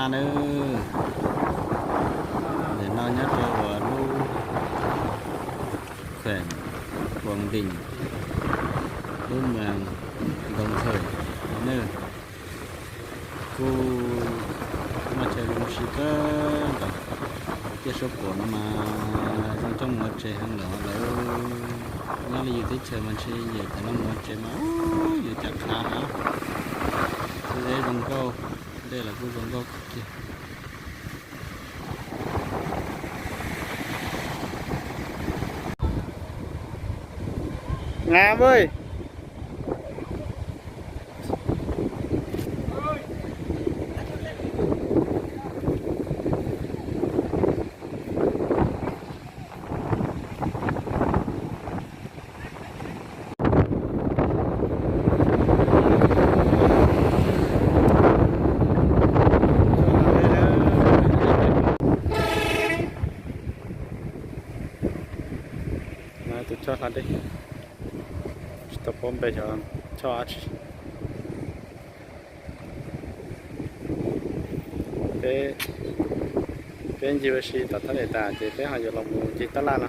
Nawb, ntawm no nyob rau uas lub khuem Quảng Ninh, lub moos Đồng Khởi no nawb. Kuj muaj chaw zoo siab kawg nkaus. Tiaj suab puam no mas zoo coj mus ua tsev heev lawm. Lawv nyob li yus teb chaws mas ntshe yawm cov no mus ua tsev mas ub, yuav cas qhav heev. Txhua tsev zoo nkauj, dej los kuj zoo nkauj kiag. Nqa vij. Tus choj hla dej, tsis tau paub npe xyov choj dab tsi. Peb, peb ncig ua si tom thaj les tas ces peb ho yuav los mus ncig tab laj no.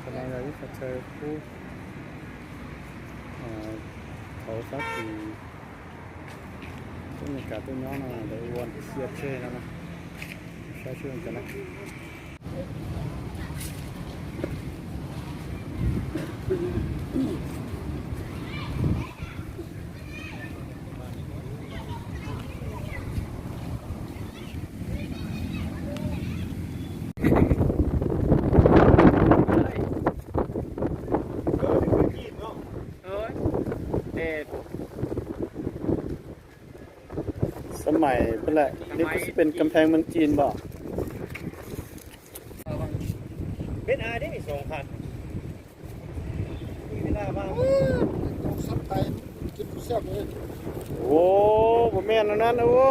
Qhov no yog ib qhov chaw pub hauv Fab Kis, pub Meskas tuaj nyob no lawv ua ntawm sia tseg no na. Saib seb cov no. Xab mais peb lawm, nej kuj xij pes kam pheej meej cin npam. Ua, ua mej no na ua.